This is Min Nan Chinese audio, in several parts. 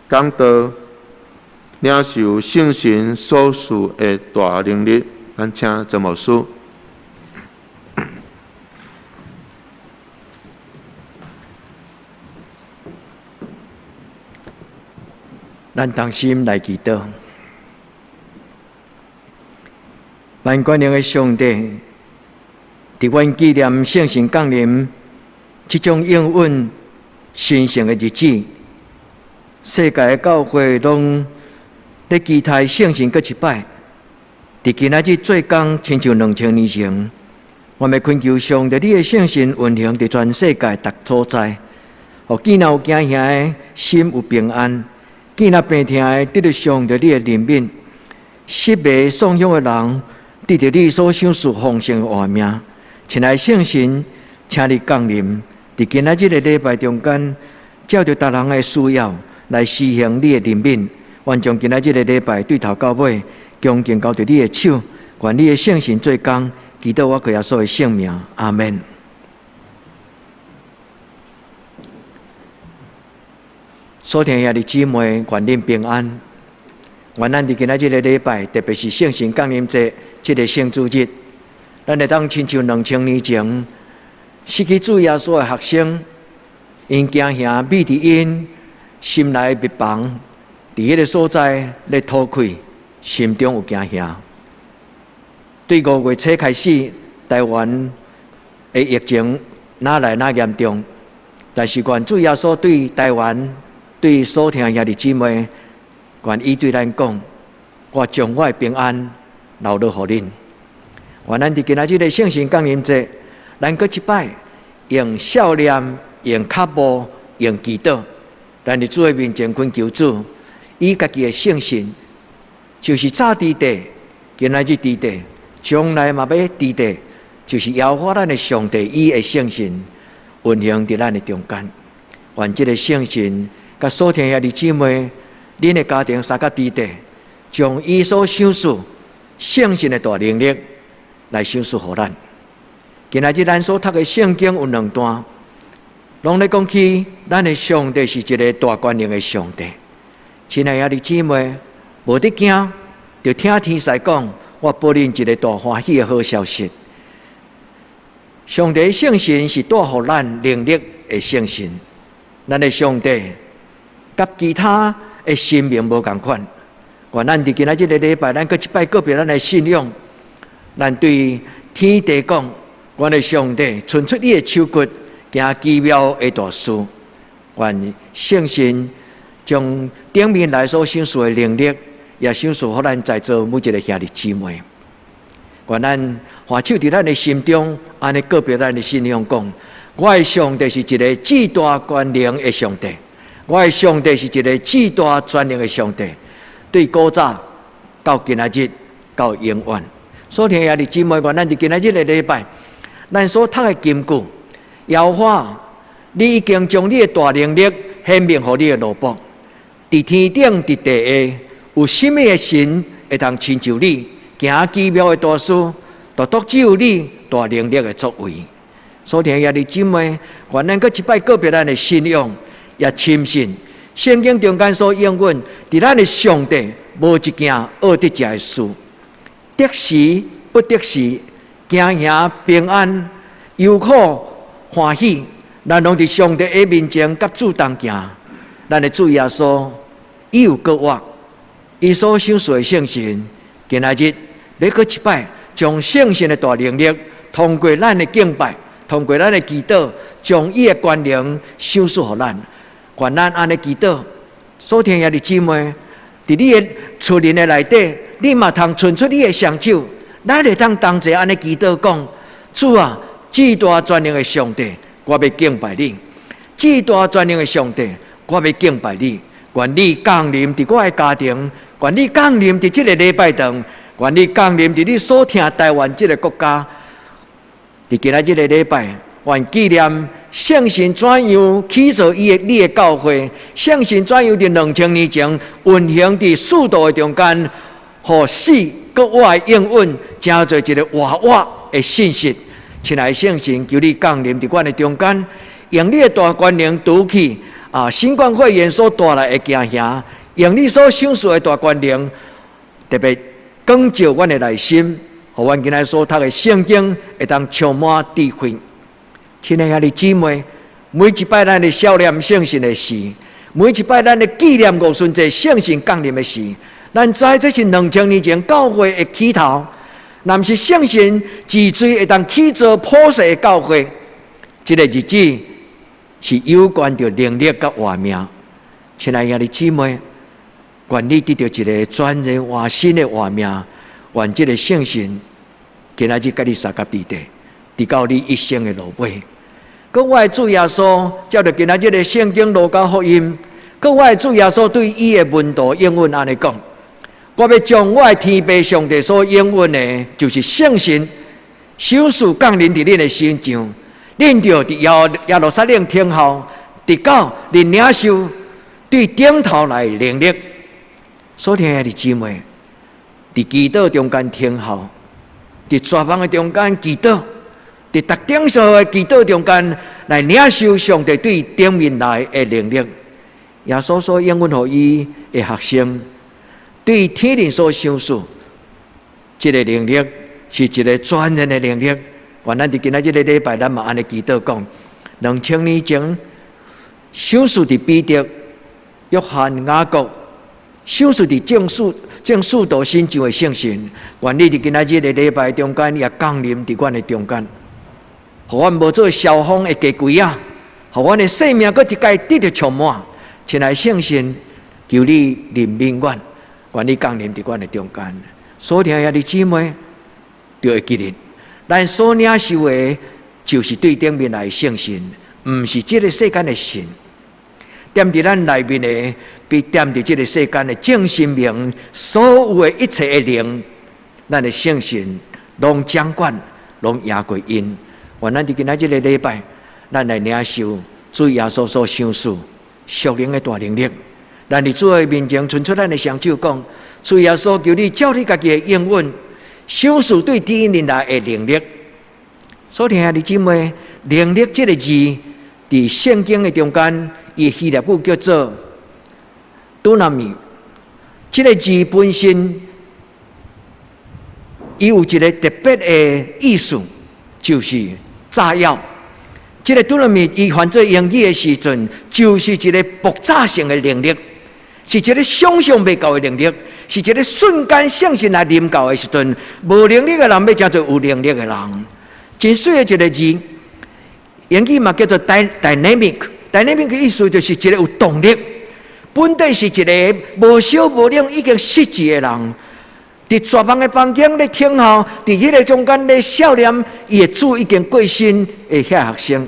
講道，領受聖神所賜的大能力。咱請曾牧師。咱同心來祈禱，萬全能的上帝，佇阮紀念聖神降臨這種應允神聖的日子，世界的教會攏咧期待聖神閣一擺。佇今仔日做工，親像2000年前，我欲懇求上帝，你的聖神運行佇全世界逐所在，予見若有驚嚇的心有平安，見若病痛的得著上帝你的憐憫，失迷喪向的人得著你所賞賜豐盛的活命。親愛聖神，請你降臨佇今仔日的禮拜中間，照著逐人的需要來施行你的憐憫。願將今仔日的禮拜對頭到尾，恭敬交佇你的手，願你的聖神做工，祈禱我靠耶穌的聖名，阿門。所聽兄弟姊妹，願恁平安。願咱佇今仔日个禮拜，特別是聖神降臨節這个聖主日，咱會當親像2000年前失去主耶穌的學生，𪜶驚嚇覕佇𪜶心內的密房，佇彼个所在咧吐氣，心中有驚嚇。對5月初開始，台灣的疫情愈來愈嚴重，但是願主耶穌對台灣、對所聽兄弟姊妹，願伊對咱講：我將我的平安留落予恁。願咱佇今仔日的聖神降臨節，咱閣一擺用笑臉、用腳步、用祈禱，咱佇主的面前懇求主，以家己的聖神，就是早佇地，今仔日佇地，將來嘛欲佇地，就是耶和華咱的上帝，伊的聖神運行佇咱的中間。願這个聖神佮所聽兄弟姊妹，恁的家庭三佮佇地，將伊所賞賜聖神的大能力來賞賜予咱。今仔日咱所讀的聖經有兩段，攏咧講起咱的上帝是一个大權能的上帝。親愛兄弟姊妹，無得驚，就聽天使講，我報恁一个大歡喜的好消息。上帝聖神是帶予咱能力的聖神，咱的上帝佮其他的神明無仝款。願咱佇今仔這个禮拜，咱閣一擺告別咱的信仰，咱對天地講，阮的上帝伸出伊的手骨，行奇妙的大事。願聖神將頂面來所賞賜的能力，也賞賜予咱在座每一个兄弟姊妹。願咱攜手佇咱的心中，按呢告別咱的信仰，講：我的上帝是一个至大權能的上帝，我的上帝是一个至大全能的上帝。對古早到今仔日到永遠。所聽兄弟姊妹，願咱佇今仔日的禮拜，咱所讀的金句，耶和華，你已經將你的大能力顯明予你的奴僕。佇天頂、佇地下，有啥物的神會通親像你行奇妙的大事？獨獨只有你大能力的作為。所聽兄弟姊妹，願咱閣一擺告別咱的信仰，也深信聖經中間所應允，佇咱的上帝無一件惡得食的事，得時不得時，驚嚇平安、憂苦歡喜，咱攏佇上帝的面前佮主同行。咱的主耶穌，伊有閣活，伊所賞賜的聖神，今仔日欲閣一擺，將聖神的大能力，通過咱的敬拜，通過咱的祈禱，將伊的權能賞賜予咱。願咱按呢祈禱，所聽兄弟姊妹，佇你的厝裡的內底，你嘛通伸出你的雙手，咱會當同齊按呢祈禱講：主啊，至大全能的上帝，我欲敬拜你；至大全能的上帝，我欲敬拜你。願你降臨佇我的家庭，願你降臨佇這个禮拜堂，願你降臨佇你所疼台灣這个國家。佇今仔日个禮拜，願紀念聖神怎樣起造伊的你的教會，聖神怎樣佇2000年前運行佇使徒的中間，予死閣活的應允，成做一个活活的信息。親愛的聖神，求你降臨佇阮的中間，用你的大權能除去新冠肺炎所帶來的驚嚇，用你所賞賜的大權能，特別光照阮的內心，予阮今仔所讀的聖經會當充滿智慧。親愛的兄弟姊妹，每一擺咱咧數念聖神的時，每一擺咱咧紀念五旬節聖神降臨的時，咱知這是2000年前教會的起頭，若毋是聖神治罪會當起造普世的教會。這个日子是有關著能力佮活命。親愛的兄弟姊妹，願你得著一个全然換新的活命，願這个聖神今仔日佮你相佮佇咧，直到你一生的落尾。閣我的主耶穌，照著今仔日的聖經路加福音，閣我的主耶穌對伊的門徒應允按呢講：我欲將我的天父上帝所應允的，就是聖神，賞賜降臨佇恁的身上，恁著佇耶路撒冷等候，直到恁領受對頂頭來的能力。所聽的姊妹，佇祈禱中間等候，佇絕望的中間祈禱，佇逐頂數的祈禱中間來領受上帝對頂面來的能力。耶穌所應允予伊的學生，對天靈所賞賜，這个能力是一个全然的能力。願咱佇今仔這个禮拜，咱嘛按呢祈禱講，2000年前賞賜佇彼得、約翰、雅各，賞賜佇眾使徒身上的聖神，願你佇今仔這个禮拜中間也降臨佇阮的中間。予阮無做消風的雞胿仔，予阮的生命閣一擺得著充滿。親愛聖神，求你憐憫阮，願你降臨佇阮的中間。所聽兄弟姊妹，著會記得，咱所領受的，就是對頂面來的聖神，毋是這个世間的神。踮佇咱內面的，比踮佇這个世間的眾神明所有的一切的靈，咱的聖神攏掌管，攏贏過𪜶。願咱佇今仔這个禮拜，咱來領受主耶穌所賞賜屬靈的大能力。咱佇主的面前伸出咱的雙手，講：主耶穌，求你照你家己的應允，賞賜對天靈來的能力。所聽兄弟姊妹，能力這个字，佇聖經的中間，伊希臘語叫做 dunamis。這个字本身，伊有一个特別的意思，就是炸藥。這个 dunamis 伊翻做英語的時陣，就是一个爆炸性的能力，是一个想象袂到的能力，是一个瞬間聖神來臨到的時陣，無能力的人欲成做有能力的人。真媠的一个字，英語嘛叫做 dynamic。dynamic 的意思就是一个有動力，本底是一个無燒無冷已經失志的人，佇絕望的房間咧等候，佇彼个中間咧數念伊的主已經過身的遐學生，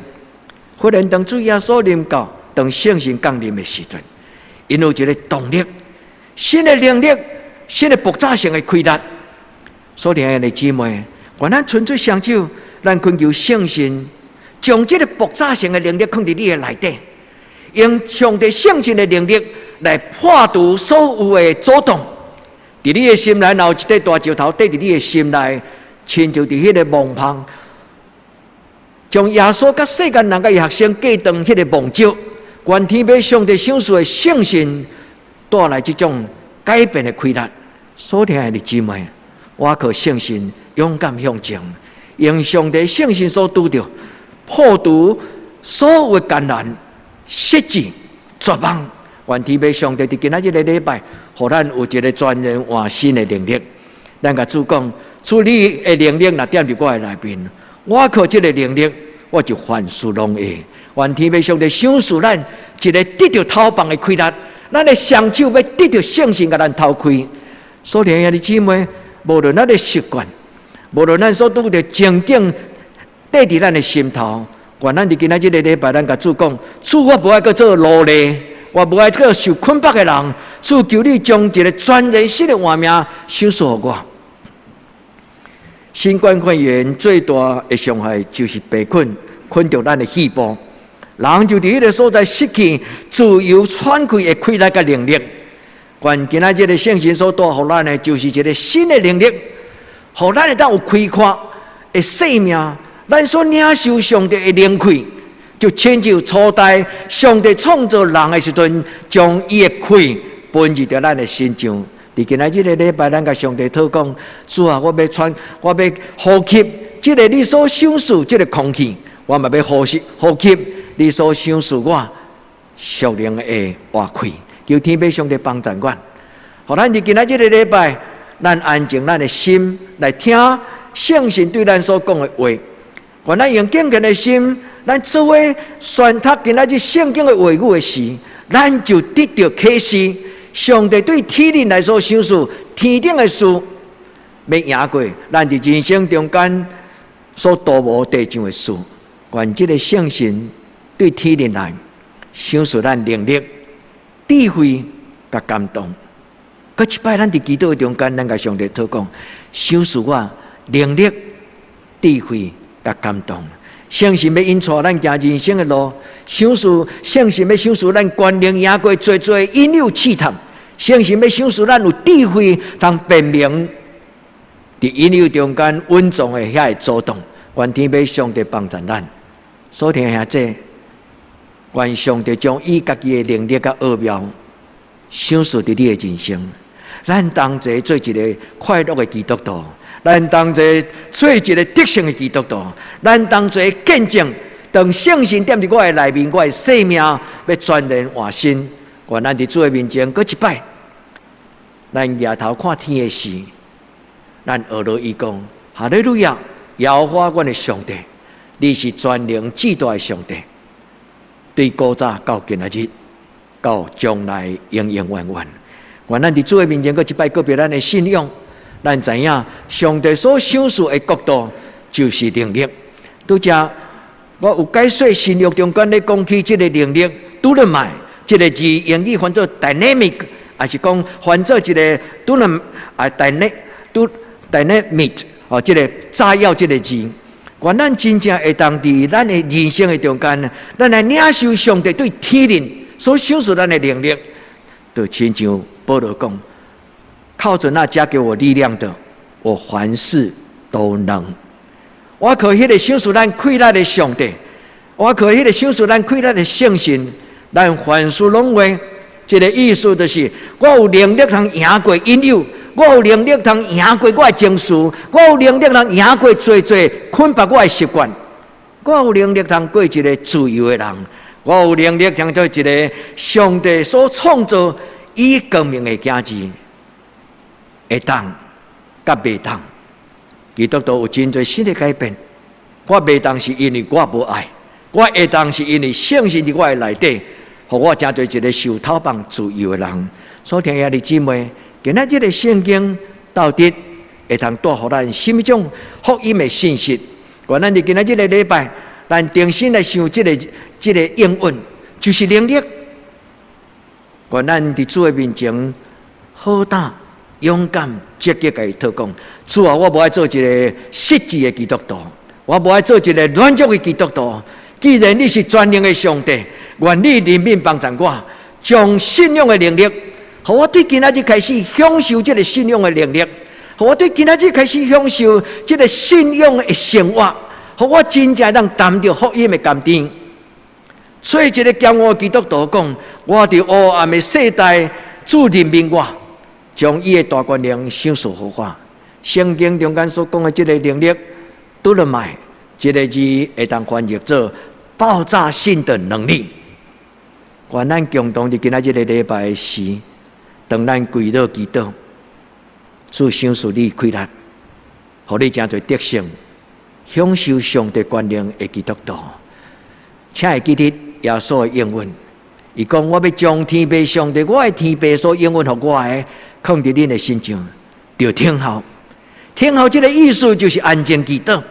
忽然當主耶穌臨到，當聖神降臨的時陣，𪜶有一个動力，新的能力，新的爆炸性的氣力。所聽的姊妹，願咱伸出雙手，咱懇求聖神將這个爆炸性的能力放佇你的內底，用上帝聖神的能力來破除所有的阻擋。佇你的心內，若有一塊大石頭綴佇你的心內，親像佇彼个墓棚，將耶穌佮世間人佮伊學生隔斷彼个墓石，願天父上帝賞賜的聖神帶來這種改變的氣力。所聽的姊妹，我靠聖神勇敢向前，用上帝聖神所拄著破除所有的艱難、失志、絕望。願天父上帝佇今仔這个禮拜，予咱有一个全然換新的能力。咱共主講，主你的能力若踮佇我的內面，我靠這个能力，我就凡事攏會。願天父上帝賞賜咱一个得著頭放的氣力，咱的雙手欲得著聖神共咱頭開。所以兄弟姊妹，無論咱的習慣，無論咱所拄著情境，綴佇咱的心頭，願咱佇今仔這个禮拜，咱共主講，主，我無愛閣做奴隸，我無愛閣受捆綁的人。主，求你將一个全然新的活命賞賜予我。新冠肺炎最大的傷害就是病菌困著咱的肺部，人就佇彼个所在失去自由喘氣的氣力佮能力。願今仔這个聖神所帶予咱的，就是一个新的能力，予咱會當有開闊的生命。咱所領受上帝的靈氣，就親像初代上帝創造人的時陣，將伊的氣噴入著咱的身上。佇今仔這个禮拜，咱共上帝禱講：主啊，我欲喘，我欲呼吸這个你所賞賜這个空氣，我嘛欲呼吸呼吸你所賞賜我屬靈的活氣。求天父上帝幫助阮，予咱佇今仔這个禮拜，咱安靜咱的心來聽聖神對咱所講的話。願咱用敬虔的心，咱做伙宣讀今仔日聖經的話語的時，咱就得著啟示。上帝對天靈來所賞賜天頂的事，欲贏過咱佇人生中間所塗無地上的事。願這个聖神對天靈來賞賜咱能力、智慧佮感動。閣一擺，咱佇祈禱中間，咱共上帝禱講，賞賜我能力、智慧佮感動。聖神欲引帶咱行人生的路，賞賜聖神欲賞賜咱權能贏過濟濟引誘試探，聖神欲賞賜咱有智慧，通辨明佇引誘中間隱藏的遐个阻擋。願天父上帝幫助咱，所聽兄弟，願上帝將伊家己的能力佮奧妙賞賜佇你的人生。咱同齊做一个快樂的基督徒。咱同齊做一个得勝的基督徒，咱同齊見證，當聖神踮佇我的內面，我的生命欲全然換新。願咱佇主的面前，閣一擺，咱舉頭看天的時，咱學著伊講：哈利路亞，耶和華阮的上帝，你是全能至大的上帝，對古早到今仔日，到將來永永遠遠。願咱佇主的面前，閣一擺告別咱的信仰。咱知影上帝所賞賜的國度就是能力。拄才我有解說新約中間咧講起這个能力，dunamis 這个字英語翻做 dynamic，抑是講翻做一个 dunam 啊 dynamite 哦，這个炸藥這个字。願咱真正會當佇咱的人生的中間，咱來領受上帝對天靈所賞賜咱的能力，就親像保羅講：靠著那加給我力量的，我凡事都能。我靠彼个賞賜咱氣力的上帝，我靠彼个賞賜咱氣力的聖神，咱凡事攏會。這个意思就是，我有能力通贏過引誘，我有能力通贏過我的情緒，我有能力通贏過濟濟捆綁我的習慣，我有能力通過一个自由的人，我有能力通做一个上帝所創造以光明的囝兒。會當佮袂當，基督徒有真濟新的改變。我袂當是因為我無愛，我會當是因為聖神佇我的內底，予我成做一个受透放自由的人。所聽兄弟姊妹，今仔這个聖經到底會通帶予咱啥物種福音的信息？願咱佇今仔這个禮拜，咱重新來想這个應允，就是能力。願咱佇主的面前好膽、勇敢、積極共伊禱講，主啊，我無愛做一个失志的基督徒，我無愛做一个軟弱的基督徒。既然你是全能的上帝，願你憐憫幫助我，將信仰的能力，予我對今仔日開始享受這个信仰的能力，予我對今仔日開始享受這个信仰的生活，予我真正通擔著福音的甘甜。做一个驕傲基督徒講，我佇黑暗的世代，主憐憫我，將伊的大權能賞賜予我。聖經中間所講的這个能力，dunamis 這个字會當翻譯做爆炸性的能力。願咱共同佇今仔這个禮拜時，當咱跪落祈禱，主賞賜你氣力，予你成做得勝，享受上帝權能的基督徒。請會記得耶穌的應允，伊講：我欲將天父上帝，我的天父所應允予我的，囥佇恁的身上，著聽候。聽候這个意思就是安靜祈禱。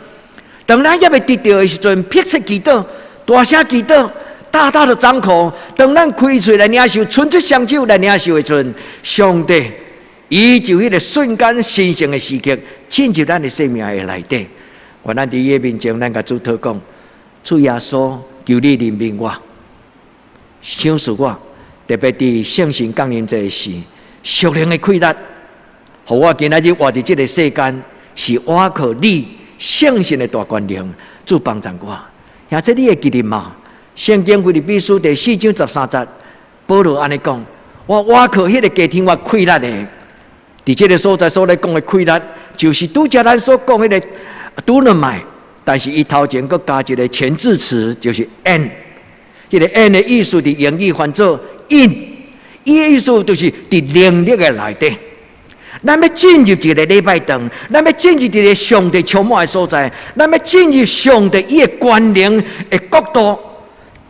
當咱猶未得著的時陣，迫切祈禱，大聲祈禱，大大的張口。當咱開喙來領受，伸出雙手來領受的時陣，上帝伊就彼个瞬間神聖的時刻，進入咱的生命的內底。願咱佇伊的面前，咱共主禱講：主耶穌，求你憐憫我，賞賜我，特別佇聖神降臨節時，屬靈的氣力，予我今仔日活佇這个世間，是倚靠你聖神的大權能，主幫助我。兄弟，你會記得嗎？聖經腓立比書第四章13節，保羅按呢講：我倚靠彼個加添我氣力的。佇這个所在所咧講的氣力，就是拄才咱所講彼个 dunamai，但是伊頭前閣加一个前置詞，就是 en。這个 en 的意思佇英語翻做 in，伊的意思就是佇能力的內底。咱欲進入一个禮拜堂，咱欲進入一个上帝充滿的所在，咱欲進入上帝伊的權能的國度，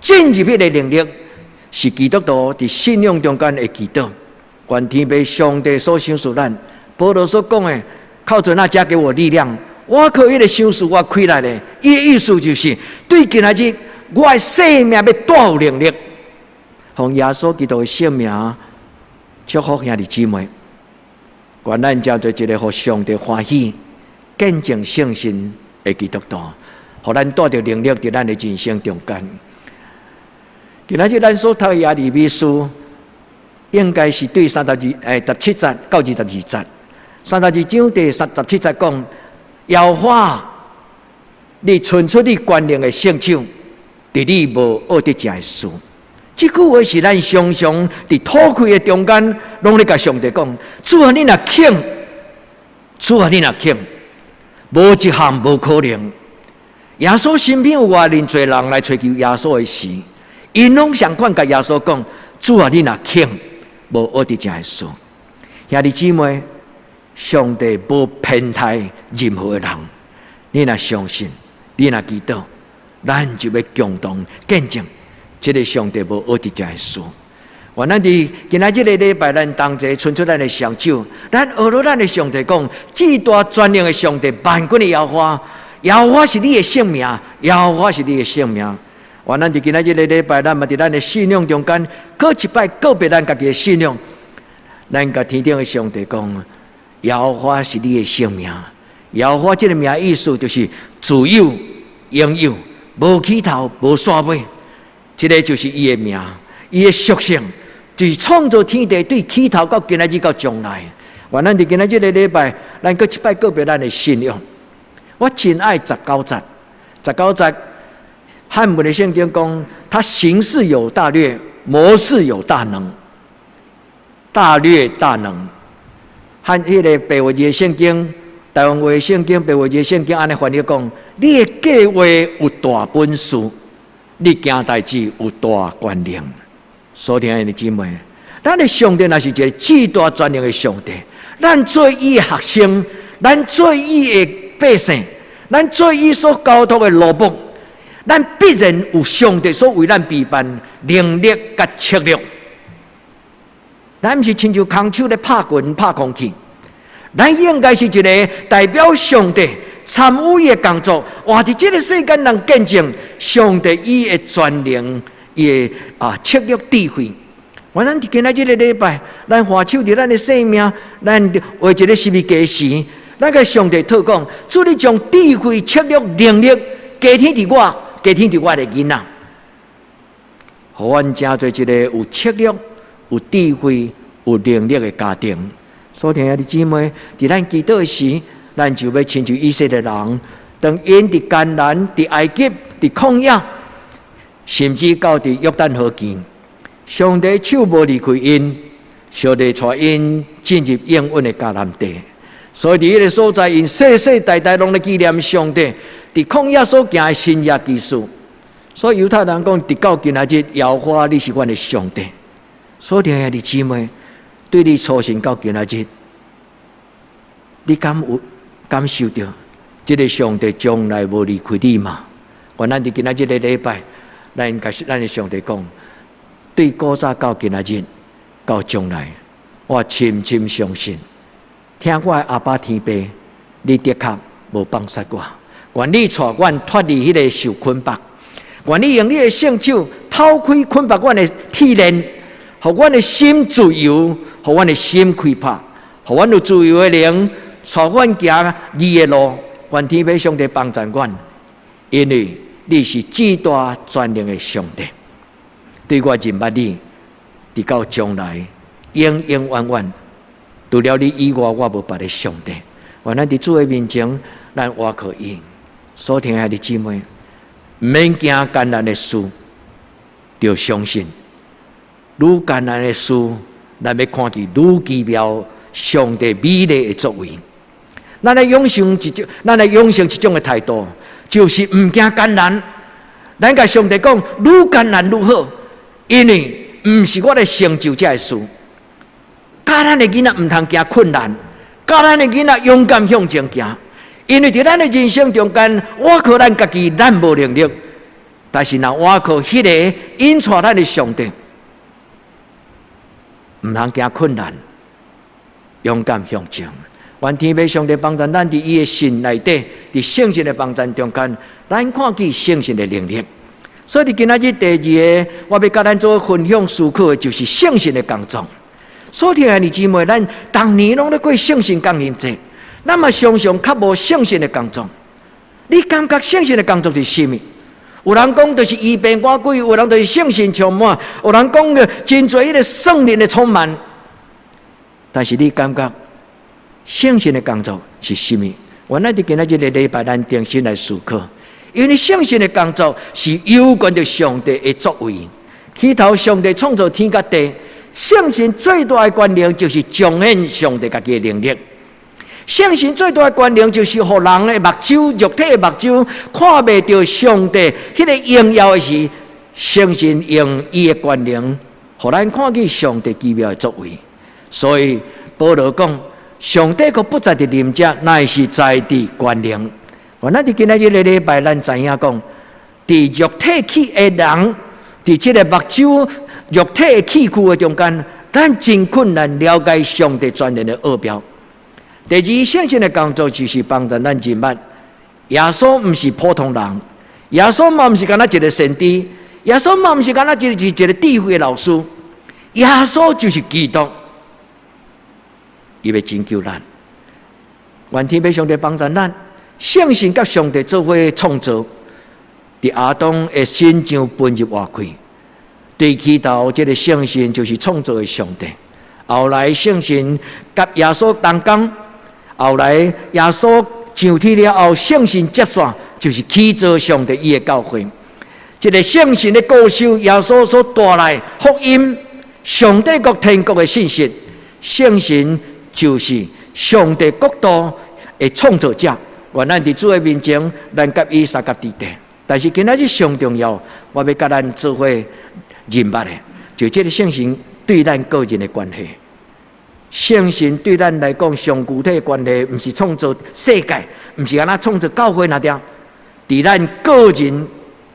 進入彼个能力，是基督徒佇信仰中間的祈禱。願天父上帝所賞賜咱，保羅所講的，靠著那加給我力量，倚靠彼个賞賜我氣力的，伊的意思就是對今仔日我的生命欲帶有能力，奉耶穌基督的聖名祝福兄弟姊妹。願咱成做一个予上帝歡喜、見證聖神的基督徒，予咱帶著能力佇咱的人生中間。今仔日咱所讀的耶利米書，應該是對32，17節到22節。32章第17節講：耶和華，你伸出你權能的聖手，佇你無惡得食的事。這句話是咱常常佇禱氣的中間，攏咧共上帝講：主啊，你若肯，主啊，你若肯，無一項無可能。耶穌身邊有偌爾濟人來揣求耶穌的時，𪜶攏相款共耶穌講：主啊，你若肯，無惡得食的事。兄弟姊妹，上帝無偏待任何的人。你若相信，你若祈禱，咱就欲共同見證。這个上帝無惡得食的事。願咱佇今仔這个禮拜，咱同齊伸出咱的雙手，咱學著咱的上帝講：至大全能的上帝，萬軍的耶和華，耶和華是你的聖名，耶和華是你的聖名。願咱佇今仔這个禮拜，咱嘛佇咱的信仰中間，閣一擺告別咱家己的信仰，咱共天頂的上帝講：耶和華是你的聖名。耶和華這个名意思就是自有、永有，無起頭、無煞尾。這个就是伊的名，伊的屬性，就是創造天地對起頭到今仔日到將來。願咱佇今仔這个禮拜，咱閣一擺告別咱的信仰。我真愛19節，十九節漢文的聖經講，他行事有大略，謀事有大能，大略大能。和彼个白話字的聖經、台灣話的聖經、白話字的聖經按呢翻譯講，你的計劃有大本事。你行代誌有大權能，所聽的姊妹，咱的上帝若是一个至大全能的上帝，咱做伊的學生，咱做伊的百姓，咱做伊所交託的奴僕，咱必然有上帝所為咱備辦能力佮策略。咱毋是親像空手咧拍拳拍空氣，咱應該是一个代表上帝參與伊的工作，活佇這个世間人見證上帝伊的全能，伊的策略智慧。願咱今仔這个禮拜，咱還手佇咱的生命，咱畫一个十字架時，咱共上帝禱講：主你將智慧、策略、能力加添佇我，加添佇我的囡仔，予阮成做一个有策略、有智慧、有能力的家庭。所聽的姊妹，佇咱祈禱的時，咱就欲親像以色列人，當𪜶佇迦南、佇埃及、佇曠野，甚至到佇約旦河邊，上帝手無離開𪜶，上帝帶𪜶進入應允的迦南地。所以佇彼个所在，𪜶世世代代攏咧紀念上帝佇曠野所行的神蹟奇事。所以猶太人講，直到今仔日，耶和華你是阮的上帝。所以兄弟姊妹，對你初信到今仔日，你敢有感受著這个上帝從來無離開你嗎？願咱佇今仔這个禮拜，咱共咱的上帝講，對古早到今仔日到將來，我深深相信，聽我的阿爸天父，你的確無放殺我，願你帶阮脫離彼个受捆綁，願你用你的聖手透開捆綁阮的鐵鏈，予阮的心自由，予阮的心開拍，予阮有自由的靈，帶阮行義的路。願天父上帝幫助阮，因為你是至大全能的上帝，對我認捌你，直到將來永永遠遠，除了你以外，我無別的上帝。願咱佇主的面前，咱倚靠伊。所聽的姊妹，毋免驚艱難的事，著相信，愈艱難的事，咱欲看見愈奇妙上帝美麗的作為。咱來養成一種的態度，就是毋驚艱難。咱共上帝講，愈艱難愈好，因為毋是我來成就這个事。教咱的囡仔毋通驚困難，教咱的囡仔勇敢向前行。因為佇咱的人生中間，倚靠咱家己，咱無能力；但是若倚靠彼个引帶咱的上帝，毋通驚困難，勇敢向前。願天父上帝幫助咱佇伊的信內底，佇聖神的幫助中間，咱看見聖神的能力。所以佇今仔日第二个，我欲佮咱做分享思考的，就是聖神的工作。所以兄弟姊妹，咱逐年攏咧過聖神降臨節，咱嘛常常較無聖神的工作。你感覺聖神的工作是啥物？有人講就是醫病趕鬼，有人就是聖神充滿，有人講的真濟彼个聖靈的充滿。但是你感覺聖神的工作是啥物？原來佇今仔這個禮拜，咱重新來思考，因為聖神的工作是有關著上帝的作為。起頭上帝創造天佮地，聖神最大的權能就是彰顯上帝家己的能力。聖神最大的權能就是予人的目睭、肉體的目睭看袂著上帝彼个榮耀的時，聖神用伊的權能，予咱看見上帝奇妙的作為。所以保羅講，上帝閣不在佇臨在，乃是在佇權能。原來佇今仔日个禮拜，咱知影講，佇肉體氣的人，佇這个目睭肉體的器具的中間，咱真困難了解上帝權能的奧妙。第二，聖神的工作就是幫助咱認捌，耶穌毋是普通人，耶穌嘛毋是干焦一个先知，耶穌嘛毋是干焦一個智慧的老師，耶穌就是基督，伊欲拯救咱。願天父上帝幫助咱，聖神佮上帝做伙創造，佇亞當的身上噴入活氣，對起頭這个聖神就是創造的上帝。後來聖神佮耶穌同工，後來耶穌上天了後，聖神接續就是起造上帝伊的教會。這個聖神的告訴耶穌所帶來福音，上帝國天國的信息，聖神就是上帝國度的創造者。願咱佇主的面前，咱佮伊相佮佇地。但是今仔日上重要，我欲佮咱做伙認捌的，就這個聖神對咱個人的關係。聖神對咱來講，上具體的關係，毋是創造世界，毋是按怎創造教會那點，佇咱個人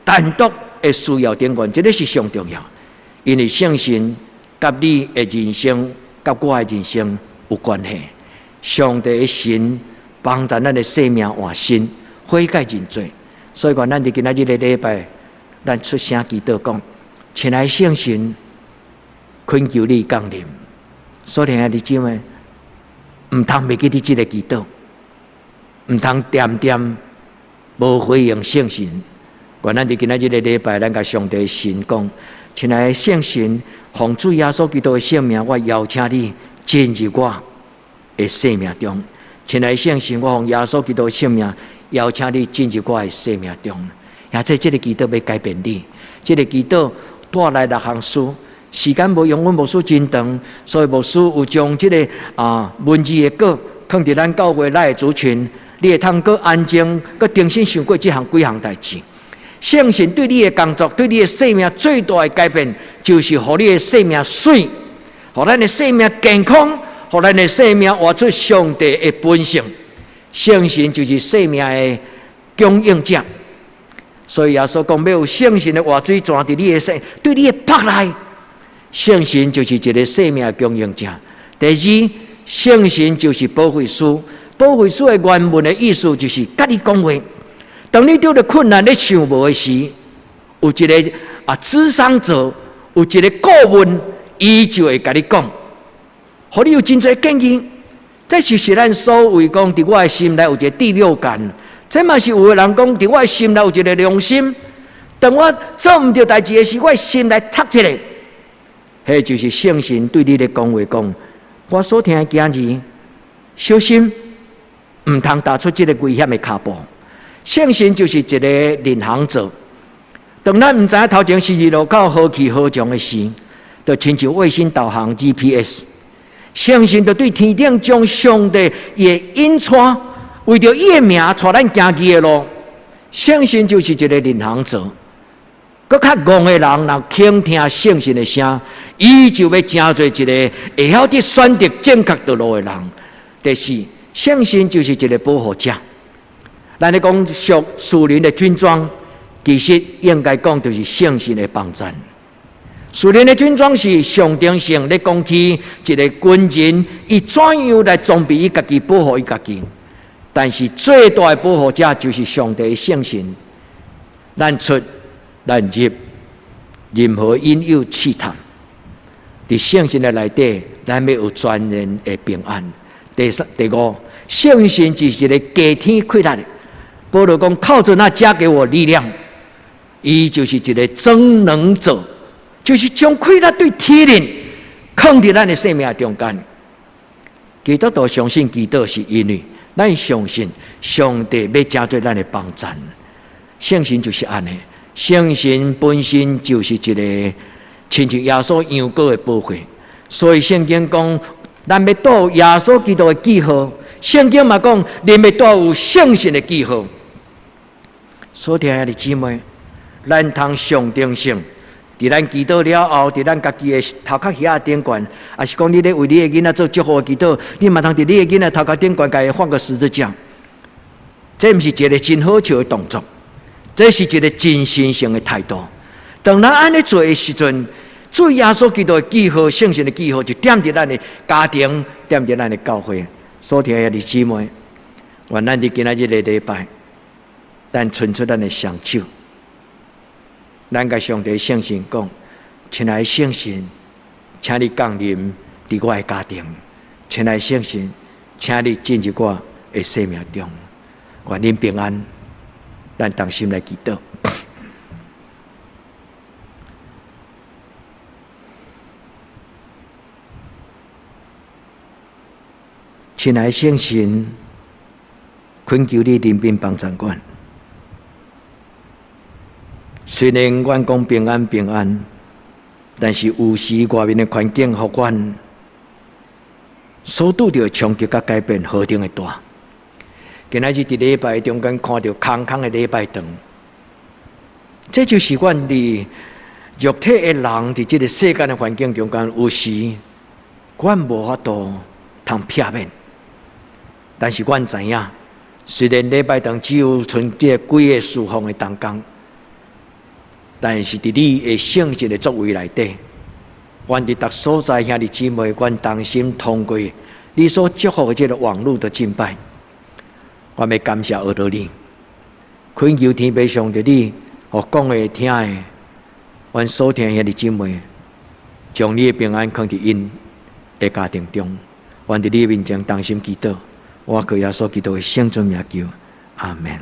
單獨的需要頂懸，這个是上重要。因為聖神佮你的人生，佮我的人生有關係。上帝的神幫助咱的生命換新，悔改認罪。所以講，咱佇今仔日个禮拜，咱出聲祈禱講，親愛聖神，懇求你降臨。所以兄弟姊妹，毋通袂記得這个祈禱，毋通恬恬無回應聖神。願咱佇今仔日个禮拜，咱共上帝神講，親愛的聖神，奉主耶穌基督的聖名，我邀請你進入我的生命中。親愛的聖神，我奉耶穌基督的聖名，邀請你進入我的生命中。也這這个祈禱欲改變你，這个祈禱帶來六項事。時間無容阮牧師真長，所以牧師有將這个文字的稿放佇咱教會內的族群，你會通閣安靜、閣重新想過這項幾項代誌。聖神對你的工作、對你的生命最大的改變，就是予你的生命媠，予咱的生命健康，予咱的生命活出上帝的本性。聖神就是生命的供應者，所以耶穌講，欲有聖神的活水泉佇你的生，對你的腹內。聖神就是一个生命供應者。第二，聖神就是保惠師。保惠師的原文的意思就是佮你講話。當你拄著困難、你想無的時，有一个諮商者，有一个顧問，伊就會共你講，予你有真濟建議。這就是咱所謂講，佇我的心內有一个第六感。這嘛是有的人講，佇我的心內有一个良心。當我做毋對代誌的時，我的心內戳一下。彼就是聖神對你咧講話，講我所疼的囝兒，小心，毋通踏出這个危險的跤步。聖神就是一个領航者。當咱毋知影頭前十字路口何去何從的時，就親像衛星導航 GPS。聖神就對天頂將上帝的引帶，為著伊的名帶咱行去的路。聖神就是一個領航者。閣較戇的人，若傾聽聖神的聲，伊就欲成做一個會曉得選擇正確道路的人。第四，聖神就是一個保護者。咱咧講屬屬靈的軍裝，其實應該講就是聖神的幫贊。屬靈的軍裝是象徵性咧講起一個軍人，伊怎樣來裝備伊家己，保護伊家己。但是最大的保護者就是上帝的聖神。咱出咱入，任何引誘試探，佇聖神的內底，咱欲有全然的平安。第三、第五，聖神就是一個加添氣力的。保羅講，靠著那加給我力量，伊就是一個增能者，就是將氣力對體能囥佇咱的生命中間。基督徒相信祈禱是因為咱相信上帝欲成做咱的幫贊。聖神就是按呢，聖神本身就是一個親像耶穌羊羔的寶血，所以聖經講，咱欲帶有耶穌基督的記號。聖經嘛講，恁欲帶有聖神的記號。所聽的姊妹，咱通象徵性，佇咱祈禱了後，佇咱家己的頭殼遐頂懸，抑是講你咧為你的囡仔做祝福的祈禱，你嘛通佇你的囡仔頭殼頂懸，共伊放個十字架。這毋是一個真好笑的動作，這是一個真神聖的態度。當咱按呢做的時陣，主耶穌基督的記號、聖神的記號，就踮佇咱的家庭，踮佇咱的教會。所聽的姊妹，願咱佇今仔日的禮拜，咱伸出咱的雙手，咱共上帝聖神講：親愛的聖神，請你降臨佇我的家庭；親愛的聖神，請你進入我的生命中。願恁平安，咱同心來祈禱。親愛的聖神，懇求你臨邊幫贊阮。雖然阮講平安平安，但是有時外面的環境予阮所拄著的衝擊佮改變何等的大。今仔日佇禮拜中間看著空空的禮拜堂，這就是阮佇肉體的人佇這個世間的環境中間，有時阮無法度通避免。但是阮知影，雖然禮拜堂只有賰這幾个侍奉的同工，但是佇你的聖神的作為內底，阮佇逐所在兄弟姊妹，阮同心通過你所祝福的這个網路的敬拜，我欲感謝阿多你，懇求天父上帝你，予講的聽的，阮所聽兄弟姊妹，將你的平安囥佇𪜶的家庭中，阮佇你面前同心祈禱。我靠耶穌基督的聖尊名求，阿門。